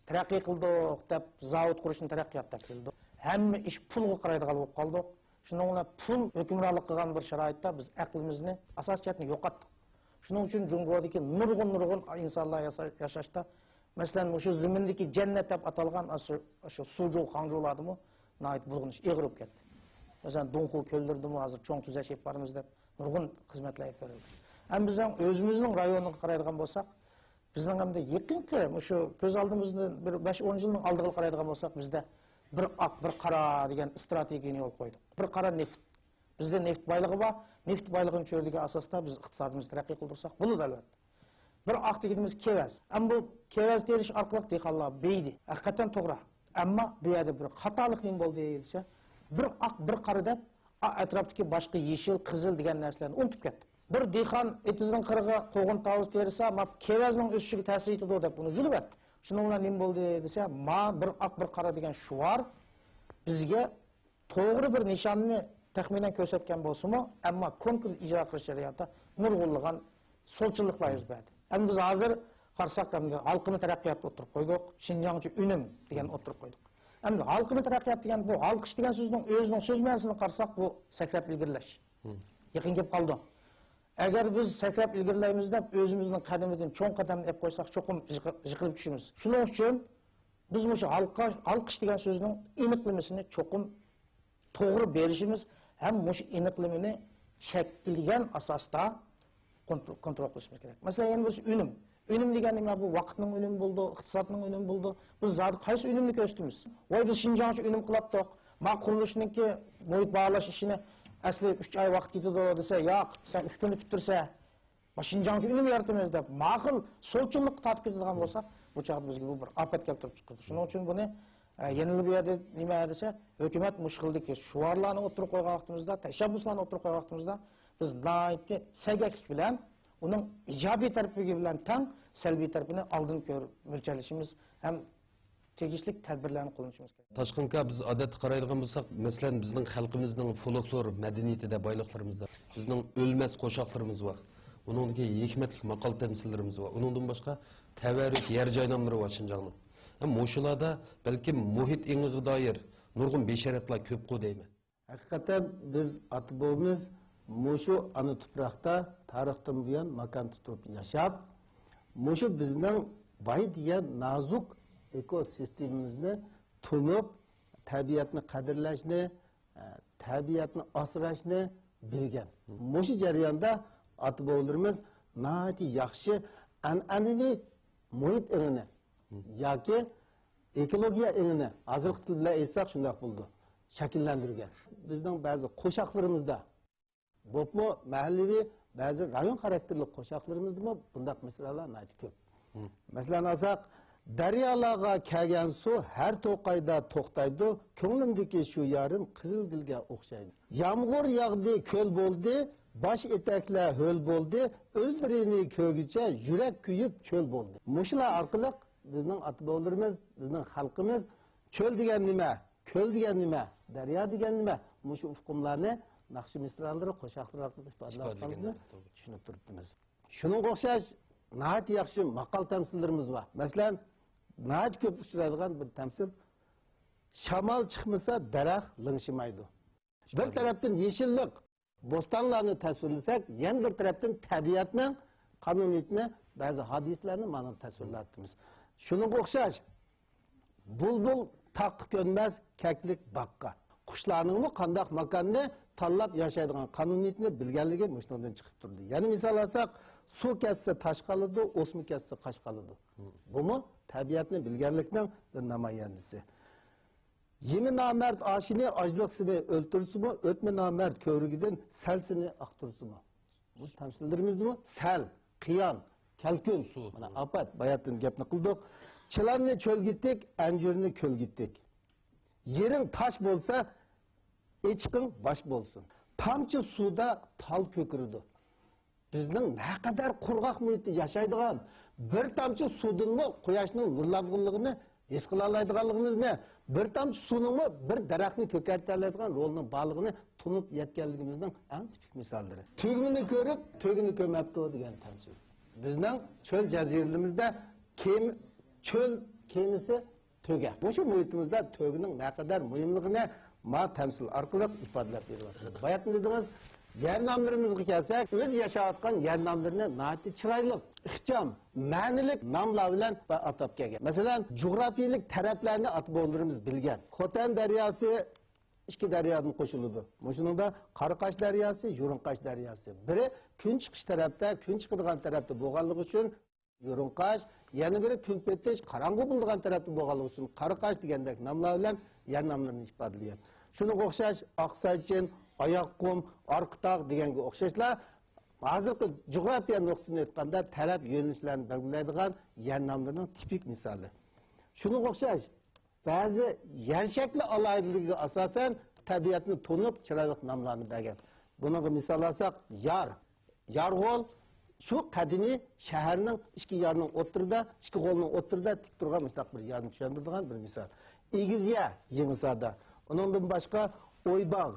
تەرەققىي قىلدۇق دەپ، زاۋۇت قۇرۇشنى تەرەققىيات دەپ بىلىدۇق. ھەممە ئىش پۇلغا قارايدىغان بولۇپ قالدۇق. شۇنىڭ بىلەن پۇل ھۆكۈمرانلىق قىلغان بىر شارائىتتا بىز ئەقلىمىزنى، ئاساسىي جەھەتتىن يوقاتتۇق. شۇنىڭ ئۈچۈن جۇڭگودىكى نۇرغۇن، نۇرغۇن ئىنسانلار ياسا-، ياشاشتا، مەسىلەن، مۇشۇ زېمىندىكى جەننەت دەپ ئاتالغان ئاشۇ، ئاشۇ سۇجۇ، خاڭجۇلاردىمۇ ناھايىتى بۇلغىنىش ئېغىر بولۇپ كەتتى. مەسىلەن، دۇڭخۇ كۆللىرىدىمۇ ھازىر چوڭ تۈزەش ئېلىپ بارىمىز دەپ نۇرغۇن خىزمەتلەر ئېلىپ بېرىلدى. ئەمما بىزنىڭ ئۆزىمىزنىڭ رايونىغا قارايدىغان بولساق، بىزنىڭ ئەمدى يېقىنقى مۇشۇ كۆز ئالدىمىزدا بىر بەش ئون يىلنىڭ ئالدىغا قارايدىغان بولساق، بىزدە بىر ئاق، بىر قارا دېگەن ئىستراتېگىيەنى يولغا قويدۇق. بىر قارا نېفىت. بىزدە نېفىت بايلىقى بار، نېفىت بايلىقىنى چۆرىدىگەن ئاساستا بىز ئىقتىسادىمىزنى تەرەققىي قىلدۇرساق بولىدۇ، ئەلۋەتتە. بىر ئاق دېگىنىمىز كېۋەز. ئەمما بۇ كېۋەز تېرىش ئارقىلىق دېھقانلار بېيىدى. ھەقىقەتەن توغرا. ئەمما بۇ يەردە بىر خاتالىق نېمە بولدى دېسە، بىر ئاق، بىر قارا دەپ، ئا-، ئەتراپتىكى باشقا يېشىل، قىزىل دېگەن نەرسىلەرنى ئۇنتۇپ كەتتۇق. بىر دېھقان ئېتىزنىڭ قىرىغا قوغۇن تاۋۇز تېرىسا، ما كېۋەزنىڭ ئۆسۈشىگە تەسىر يېتىدۇ دەپ ئۇنى يۈزلىۋەتتى. شۇنىڭ بىلەن نېمە بولدى دېسە، ما بىر ئاق بىر قارا دېگەن شوئار بىزگە توغرا بىر نىشاننى تەخمىنەن كۆرسەتكەن بولسىمۇ، ئەمما كونكرېت ئىجرا قىلىش جەريانىدا نۇرغۇنلىغان سولچىللىقلار يۈز بەردى. ئەمدى بىز ھازىر قارىساق، ئەمدى ھالقىما تەرەققىيات ئوتتۇرىغا قويدۇق، شىنجاڭچە ئۈنۈم دېگەن ئوتتۇرىغا قويدۇق. ئەمدى ھالقىما تەرەققىيات دېگەن، بۇ ھالقىش دېگەن سۆزنىڭ ئۆزىنىڭ سۆز مەنىسىنى قارىساق، بۇ سەكرەپ ئىلگىرىلەش. يېقىن كېلىپ قالىدۇ. ئەگەر بىز سەكرەپ ئىلگىرىلەيمىز دەپ، ئۆزىمىزنىڭ قەدىمىدىن چوڭ قەدەمنى ئېلىپ قويساق، چوقۇم يىقىلىپ چۈشىمىز. شۇنىڭ ئۈچۈن بىز مۇشۇ ھالقا-، ھالقىش دېگەن سۆزنىڭ ئېنىقلىمىسىنى چوقۇم توغرا بېرىشىمىز ھەم مۇشۇ ئېنىقلىمىنى شەكىللىگەن ئاساستا كونتر-، كونترول قىلىشىمىز كېرەك. مەسىلەن، يەنە بىرسى ئۈنۈم. ئۈنۈم دېگەن نېمە؟ بۇ ۋاقىتنىڭ ئۈنۈمى بولىدۇ، ئىقتىسادنىڭ ئۈنۈمى بولىدۇ. بىز زادى قايسى ئۈنۈمنى كۆرسىتىمىز؟ ۋاي، بىز شىنجاڭچە ئۈنۈم قىلاتتۇق. ما قۇرۇلۇشنىڭكى مۇھىت باھالاش ئىشىنى ئەسلى ئۈچ ئاي ۋاقىت كېتىدۇ دېسە، ياق، سەن ئۈچ كۈندە پۈتتۈرسە، ما شىنجاڭچە ئۈنۈم يارىتىمىز دەپ، ما خىل سولچىللىققا تارتىپ كېتىدىغان بولساق، بۇ چاغدا بىزگە بۇ بىر ئاپەت كەلتۈرۈپ چىقىرىدۇ. شۇنىڭ ئۈچۈن بۇنى، ئە، يەنىلا بۇ يەردە نېمە دېسە، ھۆكۈمەت مۇشۇ خىلدىكى شوئارلارنى ئوتتۇرىغا قويغان ۋاقتىمىزدا، تەشەببۇسلارنى ئوتتۇرىغا قويغان ۋاقتىمىزدا، بىز ناھايىتى سەگەكلىك بىلەن ئۇنىڭ ئىجابىي تەرىپى بىلەن تەڭ سەلبىي تەرىپىنى ئالدىن كۆرۈپ مۆلچەرلىشىمىز ھەم تېگىشلىك تەدبىرلەرنى قوللىنىشىمىز كېرەك. تاشقىنكا بىز ئادەتتە قارايدىغان بولساق، مەسىلەن، بىزنىڭ خەلقىمىزنىڭ فولكلور مەدەنىيىتىدە، بايلىقلىرىمىزدا، بىزنىڭ ئۆلمەس قوشاقلىرىمىز بار. ئۇنىڭدىن كېيىن ھېكمەتلىك ماقال تەمسىللىرىمىز بار. ئۇنىڭدىن باشقا تەۋەررۈك يەر جاي ناملىرى بار شىنجاڭنىڭ. ھەم مۇشۇلاردا بەلكىم مۇھىت ئېڭىغا دائىر نۇرغۇن بېشارەتلەر كۆپقۇ دەيمەن. ھەقىقەتەن بىز ئاتا-بوۋىمىز مۇشۇ ئانا تۇپراقتا تارىختىن بۇيان ماكان تۇتۇپ ياشاپ، مۇشۇ بىزنىڭ باي دېگەن نازۇك ئېكوسىستېمىمىزنى تونۇپ، تەبىئەتنى قەدىرلەشنى، ئە، تەبىئەتنى ئاسراشنى بىلگەن. مۇشۇ جەرياندا ئاتا-بوۋىلىرىمىز ناھايىتى ياخشى ئەنئەنىۋى مۇھىت ئېڭىنى ياكى ئېكولوگىيە ئېڭىنى، ھازىرقى تىل بىلەن ئېيتساق شۇنداق بولىدۇ، شەكىللەندۈرگەن. بىزنىڭ بەزى قوشاقلىرىمىزدا، بولۇپمۇ مەھەللىۋى، بەزى رايون خاراكتېرلىك قوشاقلىرىمىزدىمۇ بۇنداق مىسرالار ناھايىتى كۆپ. مەسىلەن ئالساق، دەريالارغا كەلگەن سۇ ھەر توقايدا توختايدۇ، كۆڭلۈمدىكى شۇ يارىم قىزىلگۈلگە ئوخشايدۇ. يامغۇر ياغدى، كۆل بولدى، باش ئېتەكلەر ھۆل بولدى، ئۆزلىرىنى كۆرگۈچە يۈرەك كۆيۈپ چۆل بولدى. مۇشۇلار ئارقىلىق بىزنىڭ ئاتا-بوۋىلىرىمىز، بىزنىڭ خەلقىمىز چۆل دېگەن نېمە، كۆل دېگەن نېمە، دەريا دېگەن نېمە، مۇشۇ ئۇقۇملارنى ناخشا مىسرالىرى، قوشاقلىرى ئارقىلىق ئىپادىلەۋاتقانلىقىنى چۈشىنىپ تۇرۇپتىمىز. شۇنىڭغا ئوخشاش ناھايىتى ياخشى ماقال تەمسىللىرىمىز بار. مەسىلەن، ناھايىتى كۆپ ئۇچرايدىغان بىر تەمسىل، شامال چىقمىسا دەرەخ لىڭشىمايدۇ. بىر تەرەپتىن يېشىللىق، بوستانلارنى تەسۋىرلىسەك، يەنە بىر تەرەپتىن تەبىئەتنىڭ قانۇنىيىتىنى، بەزى ھادىسىلەرنى مانا تەسۋىرلەپتىمىز. شۇنىڭغا ئوخشاش، بۇلبۇل تاغقا كۆنمەس، كەكلىك باغقا. قۇشلارنىڭمۇ قانداق ماكاننى تاللاپ ياشايدىغان قانۇنىيىتىنى بىلگەنلىكى مۇشۇنىڭدىن چىقىپ تۇرىدۇ. يەنە مىسال ئالساق، سۇ كەتسە تاش قالىدۇ، ئوتمۇ كەتسە قاش قالىدۇ. بۇمۇ تەبىئەتنى بىلگەنلىكنىڭ بىر نامايەندىسى. يېمە نامەرد ئاشىنى، ئاجلىق سېنى ئۆلتۈرسىمۇ، ئۆتمە نامەرد كۆۋرۈكىدىن سەل سېنى ئاقتۇرسىمۇ. بۇ تەمسىللىرىمىزدىمۇ سەل، قىيان، كەلكۈن، سۇ. مانا ئاپەت، باياتىن گەپنى قىلدۇق. چىلاننى چۆلگە تىك، ئەنجۈرنى كۆلگە تىك. يېرىڭ تاش بولسا، ئېچىقىڭ باش بولسۇن. تامچە سۇدا تال كۆكىرىدۇ. بىزنىڭ نەقەدەر قۇرغاق مۇھىتتا ياشايدىغان، بىر تامچە سۇدىنمۇ قۇياشنىڭ نۇرلانغانلىقىنى ھېس قىلالايدىغانلىقىمىزنى، بىر تامچە سۇنىڭمۇ بىر دەرەخنى كۆكەرتەلەيدىغان رولىنىڭ بارلىقىنى تونۇپ يەتكەنلىكىمىزنىڭ ئەڭ تىپىك مىساللىرى. تۆگىنى كۆرۈپ، تۆگىنى كۆرمەپتۇ دېگەن تەمسىل. بىزنىڭ چۆل جەزىرىلىرىمىزدە كېمە، چۆل كېمىسى تۆگە. مۇشۇ مۇھىتىمىزدا تۆگىنىڭ نەقەدەر مۇھىملىقىنى ما تەمسىل ئارقىلىق ئىپادىلەپ بېرىۋاتىمىز. باياتىن دېدىڭىز، يەر ناملىرىمىزغا كەلسەك، ئۆزى ياشاۋاتقان يەر ناملىرىنى ناھايىتى چىرايلىق، ئىخچام، مەنىلىك ناملار بىلەن ئاتاپ كەلگەن. مەسىلەن، جۇغراپىيىلىك تەرەپلەرنى ئاتا بوۋىلىرىمىز بىلگەن. خوتەن دەرياسى ئىككى دەريادىن قوشۇلىدۇ. مۇشۇنىڭدا قاراقاش دەرياسى، يۇرۇڭقاش دەرياسى. بىرى كۈن چىقىش تەرەپتە، كۈن چىقىدىغان تەرەپتە بولغانلىقى ئۈچۈن يۇرۇڭقاش، يەنە بىرى كۈن پېتىش، قاراڭغۇ بولىدىغان تەرەپتە بولغانلىقى ئۈچۈن قاراقاش دېگەندەك ناملار بىلەن يەر ناملىرىنى ئىپادىلىگەن. شۇنىڭغا ئوخشاش ئاقساچىن، ئاياققۇم، ئارقىتاغ دېگەنگە ئوخشاشلا ھازىرقى جۇغراپىيە نۇقتىسىدىن ئېيتقاندا تەرەپ يۆنىلىشلەرنى بەلگىلەيدىغان يەر ناملىرىنىڭ تىپىك مىسالى. شۇنىڭغا ئوخشاش بەزى يەر شەكلى ئالاھىدىلىكىگە ئاساسەن تەبىئەتنى تونۇپ چىرايلىق ناملارنى بەرگەن. بۇنىڭغا مىسال ئالساق، يار، يارغول شۇ قەدىمىي شەھەرنىڭ ئىككى يارنىڭ ئوتتۇرىدا، ئىككى غولنىڭ ئوتتۇرىدا تىك تۇرغان مۇشۇنداق بىر يارنى چۈشەندۈرىدىغان بىر مىسال. ئېگىز يەر يېڭىساردا. ئۇنىڭدىن باشقا ئويباغ،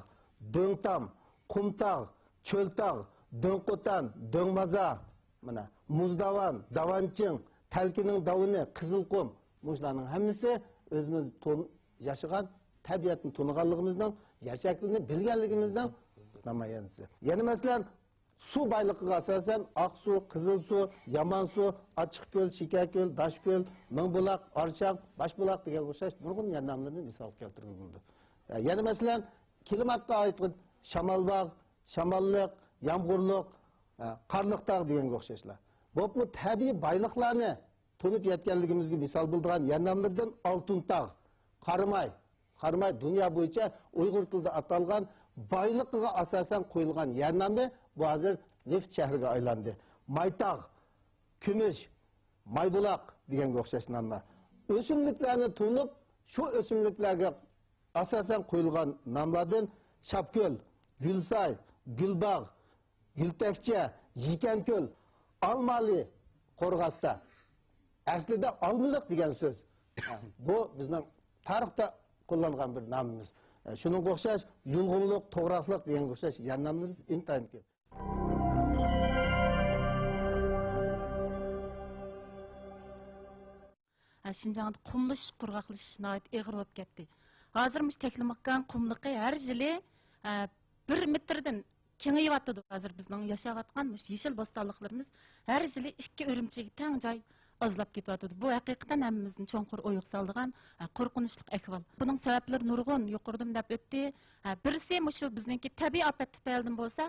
دۆڭتام، قۇمتاغ، چۆلتاغ، دۆڭقوتان، دۆڭمازا، مانا، مۇزداۋان، داۋانچىڭ، تەلكىنىڭ داۋىنى، قىزىلقۇم، مۇشۇلارنىڭ ھەممىسى ئۆزىمىز تون-، ياشىغان تەبىئەتنى تونۇغانلىقىمىزنىڭ، يەر شەكلىنى بىلگەنلىكىمىزنىڭ نامايەندىسى. يەنە مەسىلەن، سۇ بايلىقىغا ئاساسەن ئاقسۇ، قىزىلسۇ، يامانسۇ، ئاچچىقكۆل، شېكەركۆل، داشكۆل، مىڭبۇلاق، ئارشاق، باشبۇلاق دېگەنگە ئوخشاش نۇرغۇن يەر ناملىرىنى مىسالغا كەلتۈرگىلى بولىدۇ. يەنە مەسىلەن، كىلىماتقا ئائىت شامالباغ، شاماللىق، يامغۇرلۇق، قارلىق تاغ دېگەنگە ئوخشاشلا. بولۇپمۇ تەبىئىي بايلىقلارنى تونۇپ يەتكەنلىكىمىزگە مىسال بولىدىغان يەر ناملىرىدىن ئالتۇن تاغ، قاراماي، قاراماي دۇنيا بويىچە ئۇيغۇر تىلىدا ئاتالغان بايلىقىغا ئاساسەن قويۇلغان يەر نامى، بۇ ھازىر نېفىت شەھىرىگە ئايلاندى. مايتاغ، كۈمۈش، مايبۇلاق دېگەنگە ئوخشاش ناملار. ئۆسۈملۈكلەرنى تونۇپ، شۇ ئۆسۈملۈكلەرگە ئاساسەن قويۇلغان ناملاردىن شاپكۆل، گۈلساي، گۈلباغ، گۈلتەكچە، يېكەنكۆل، ئالمالى، قورغاستا. ئەسلىدە ئالمىلىق دېگەن سۆز. بۇ بىزنىڭ تارىختا قوللانغان بىر نامىمىز. شۇنىڭغا ئوخشاش يۇلغۇنلۇق، توغراقلىق دېگەنگە ئوخشاش يەر ناملىرىمىز ئىنتايىن كۆپ. ھە، شىنجاڭدا قۇملىشىش، قۇرغاقلىشىش ناھايىتى ئېغىر بولۇپ كەتتى. ھازىر مۇشۇ تەكلىماكان قۇملۇقى ھەر يىلى، ھە، بىر مېتىردىن كېڭىيىۋاتىدۇ. ھازىر بىزنىڭ ياشاۋاتقان مۇشۇ يېشىل بوستانلىقلىرىمىز ھەر يىلى ئىككى ئۈرۈمچىگە تەڭ جاي ئازلاپ كېتىۋاتىدۇ. بۇ ھەقىقەتەن ھەممىمىزنى چوڭقۇر ئويغا سالىدىغان، ھە، قورقۇنچلۇق ئەھۋال. بۇنىڭ سەۋەبلىرى نۇرغۇن، يۇقىرىدىمۇ دەپ ئۆتتى. ھە، بىرسى مۇشۇ بىزنىڭكى تەبىئىي ئاپەت تۈپەيلىدىن بولسا،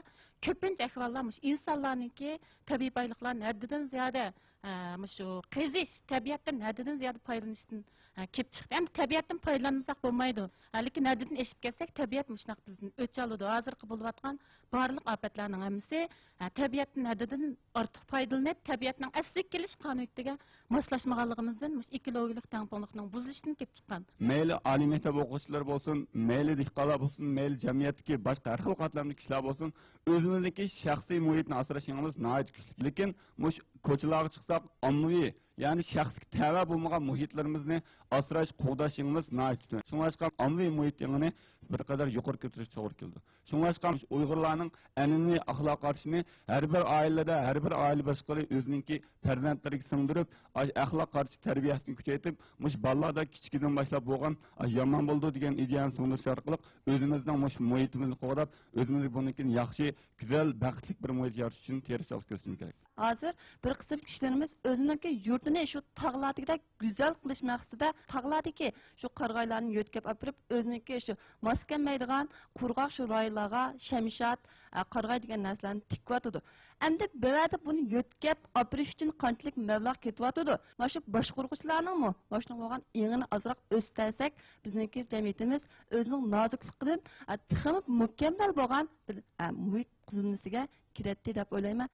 كۆپىنچە ئەھۋاللار مۇشۇ ئىنسانلارنىڭكى تەبىئىي بايلىقلارنى ھەددىدىن زىيادە، ھە، مۇشۇ قېزىش، تەبىئەتتىن ھەددىدىن زىيادە پايدىلىنىشتىن، ھە، كېلىپ چىقتى. ئەمدى تەبىئەتتىن پايدىلانمىساق بولمايدۇ. ھە، لېكىن ھەددىدىن ئېشىپ كەتسەك، تەبىئەت مۇشۇنداق بىزدىن ئۆچ ئالىدۇ. ھازىرقى بولۇۋاتقان بارلىق ئاپەتلەرنىڭ ھەممىسى، ھە، تەبىئەتتىن ھەددىدىن ئارتۇق پايدىلىنىپ، تەبىئەتنىڭ ئەسلىگە كېلىش قانۇنىيىتىگە ماسلاشمىغانلىقىمىزدىن مۇشۇ ئېكولوگىيەلىك تەڭپۇڭلۇقنىڭ بۇزۇلۇشىدىن كېلىپ چىققان. مەيلى ئالىي مەكتەپ ئوقۇغۇچىلىرى بولسۇن، مەيلى دېھقانلار بولسۇن، مەيلى جەمئىيەتتىكى باشقا ھەر خىل قاتلامدىكى كىشىلەر بولسۇن، ئۆزىمىزنىڭكى شەخسىي مۇھىتنى ئاسراش ئېڭىمىز ناھايىتى كۈچلۈك. لېكىن مۇشۇ كوچىلارغا چىقساق، ئاممىۋى، يەنى شەخسكە تەۋە بولمىغان مۇھىتلىرىمىزنى ئاسراش، قوغداش ئېڭىمىز ناھايىتى تۆۋەن. شۇڭلاشقا ئاممىۋى مۇھىت ئېڭىنى بىر قەدەر يۇقىرى كۆتۈرۈش توغرا كېلىدۇ. شۇڭلاشقا ئۇيغۇرلارنىڭ ئەنئەنىۋى ئەخلاق قارىشىنى ھەر بىر ئائىلىدە، ھەر بىر ئائىلە باشلىقلىرى ئۆزىنىڭكى پەرزەنتلىرىگە سىڭدۈرۈپ، ئاشۇ ئەخلاق قارىشى تەربىيەسىنى كۈچەيتىپ، مۇشۇ بالىلاردا كىچىكىدىن باشلاپ بولغان، ئاشۇ يامان بولىدۇ دېگەن ئىدىيەنى سىڭدۈرۈش ئارقىلىق ئۆزىمىزنىڭ مۇشۇ مۇھىتىمىزنى قوغداپ، ئۆزىمىزگە بۇندىن كېيىن ياخشى، گۈزەل، بەختلىك بىر مۇھىت يارىتىش ئۈچۈن تىرىشچانلىق كۆرسىتىشىمىز كېرەك. ھازىر بىر قىسىم كىشىلىرىمىز ئۆزىنىڭكى يۇرتىنى شۇ تاغلاردىكىدەك گۈزەل قىلىش مەقسىتىدە تاغلاردىكى شۇ قارىغايلارنى يۆتكەپ ئاپىرىپ، ئۆزىنىڭكى شۇ ماس كەلمەيدىغان قۇرغاق شۇ رايونلارغا شەمشاد، ئە، قارىغاي دېگەن نەرسىلەرنى تىكىۋاتىدۇ. ئەمدى بۇ يەردە بۇنى يۆتكەپ ئاپىرىش ئۈچۈن قانچىلىك مەبلەغ كېتىۋاتىدۇ؟ مانا شۇ باشقۇرغۇچىلارنىڭمۇ مانا شۇنىڭغا بولغان ئېڭىنى ئازراق ئۆستۈرسەك، بىزنىڭكى جەمئىيىتىمىز ئۆزىنىڭ نازۇكلۇقىدىن، ئە، تېخىمۇ مۇكەممەل بولغان بىر، ئە، مۇھىت قۇرۇلمىسىگە كىرەتتى دەپ ئويلايمەن.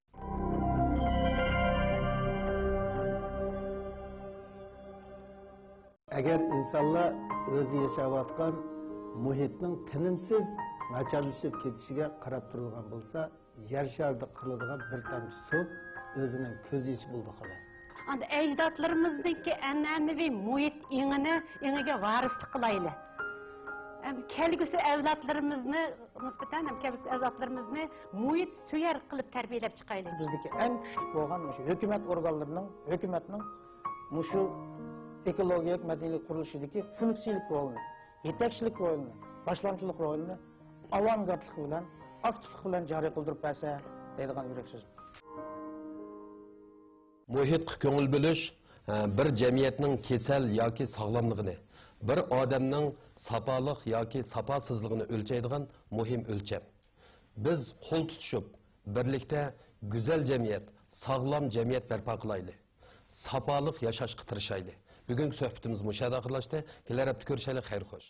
ئەگەر ئىنسانلار ئۆزى ياشاۋاتقان مۇھىتنىڭ تىنىمسىز ناچارلىشىپ كېتىشىگە قاراپ تۇرىدىغان بولسا، يەر شارىدا قىلىدىغان بىر تامچە سۇ ئۆزىنىڭ كۆز يېشى بولىدۇ، خالاس. ئاندىن ئەجدادلىرىمىزنىڭكى ئەنئەنىۋى مۇھىت ئېڭىنى، ئېڭىگە ۋارىسلىق قىلايلى. ھەم كەلگۈسى ئەۋلادلىرىمىزنى نىسبەتەن ھەم كەلگۈسى ئەۋلادلىرىمىزنى مۇھىت سۆيەر قىلىپ تەربىيەلەپ چىقايلى. بىزدىكى ئەڭ كۈچلۈك بولغان مۇشۇ ھۆكۈمەت ئورگانلىرىنىڭ، ھۆكۈمەتنىڭ مۇشۇ ئېكولوگىيەلىك مەدەنىيەت قۇرۇلۇشىدىكى فۇنكسىيىلىك رولىنى، يېتەكچىلىك رولىنى، باشلامچىلىق رولىنى ئاۋانگارتلىق بىلەن، ئاكتىپلىق بىلەن جارى قىلدۇرۇپ بەرسە دەيدىغان يۈرەك سۆزۈم. مۇھىتقا كۆڭۈل بۆلۈش، ھە، بىر جەمئىيەتنىڭ كېسەل ياكى ساغلاملىقىنى، بىر ئادەمنىڭ ساپالىق ياكى ساپاسىزلىقىنى ئۆلچەيدىغان مۇھىم ئۆلچەم. بىز قول تۇتۇشۇپ، بىرلىكتە گۈزەل جەمئىيەت، ساغلام جەمئىيەت بەرپا قىلايلى. ساپالىق ياشاشقا تىرىشايلى. بۈگۈنكى سۆھبىتىمىز مۇشۇ يەردە ئاخىرلاشتى. كېلەر ھەپتە كۆرۈشەيلى. خەير خوش.